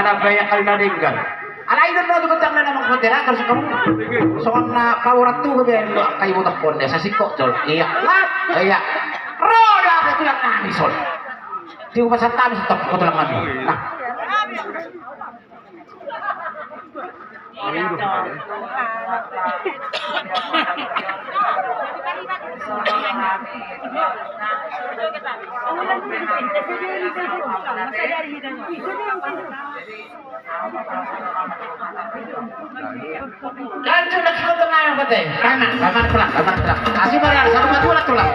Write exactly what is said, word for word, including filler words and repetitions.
Sampai yang kali na denggan. Alai don na tu kentang na nama kau tera kau suka. Songon na kau ratu ke biar kau kayu botak konde sasiko jol. Iya. Iya. Roda apa tulang nami sol. Tiu pasal kami stop kau tulang nami. Nah. Lanjut lagi ke tengah yang penting. Kanan, kanan, pelan, kanan, pelan. Kasih barang, satu, dua, tulang.